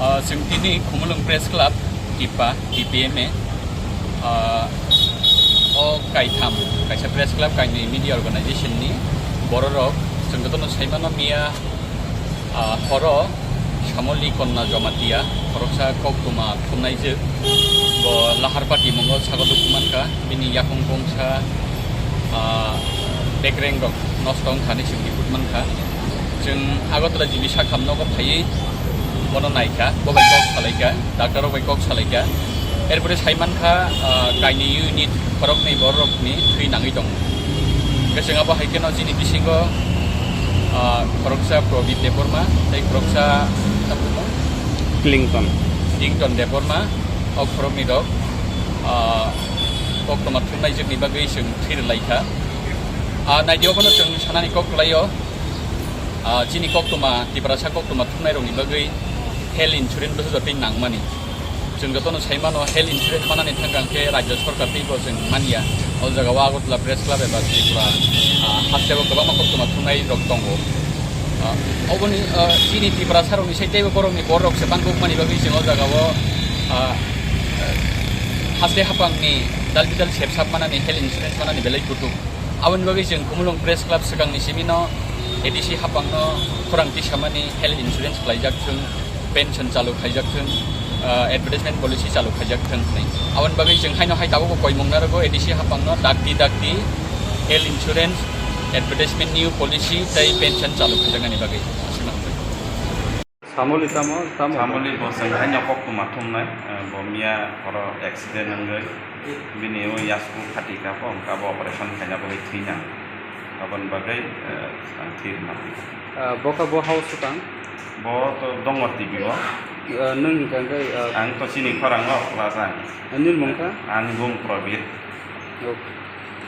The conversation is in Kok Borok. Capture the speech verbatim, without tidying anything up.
Ah, chwng tini Khumulwng Press Club, TIPA, T P M A, ah, o kaitham kaisa press club, kainwi media organization ni bororok chwng jotono saimano miya, ah, horo Samoli Konna Jamatia khoroksa koktwma thumnaijwk, bo Laharpati mungo sagol rwkmankha. Bini yakung kongsa, ah, bekreng rok nosto wngkha hinwi chwng report mankha. Chwng Agartala G B sakhamno phaiwi bono naikha, bo bai kok salaikha, doctor rok bai kok salaikha. Erpore saimankha, ah, kainwi unit khoroknwi bororokni thwi nangwi tongo. Hwnkhe chwng abo hai kheno chini bisingo, ah, khoroksa Probit Debbarma tei khoroksa Clinton. Clinton Debbarma, o khoroknwi rok, ah, koktwma thumnaijwkni bagwi chwng thwi rwlaikha. Ah, naidi, obono chwng sanani kok kwlaio, ah, chini koktwma, Tiprasa koktwma thumnairokni bagwi health insurance bwsajagwi nangmani. Chwng jotono saimano, health insurance manani thangkang khe rajya sorkar teibo chwng manya. O jagao Agartala Press Club eba Tripura, ah, hasteo kwbangma koktwma thumnairok tongo. Ah, oboni, ah, chini Tiprasarokni side teibo borokni bororok se bangkukmani bagwi chwng o jagao, ah, haste haphangni dal bidal sepsap manani, health insurance manani belai kutuk. Aboni bagwi chwng Khumulwng Press Club swkangni simino A D C haphangno khorang tisamani health insurance khlaijak thwng, pension chalu khaijak thwng, ah, advertisement policy chalu khaijak thwng hwnwi. Aboni bagwi chwng haino hai tabukbo koimung narwgo A D C haphangno dakti dakti health insurance, advertisement new policy tei pension chalu khaijaknani bagwi. Aswkno hambai. Samoli tamo, tamo? Samoli bo chwng haino koktwma thumnai, eh, bo miya horo accident wngwi bini o yasku khati kapo, hwnkhe abo operation khaina bagwi thwina. Aboni bagwi, eh, ang thwi rwna. Ah, bo kha bo house swkang? Bo to dongor T V o. Ah, nwng hwnkha hwnkhe, ah, ang to chini khorang o plus ang. Nini mung kha? Ani mung Probit. Oh.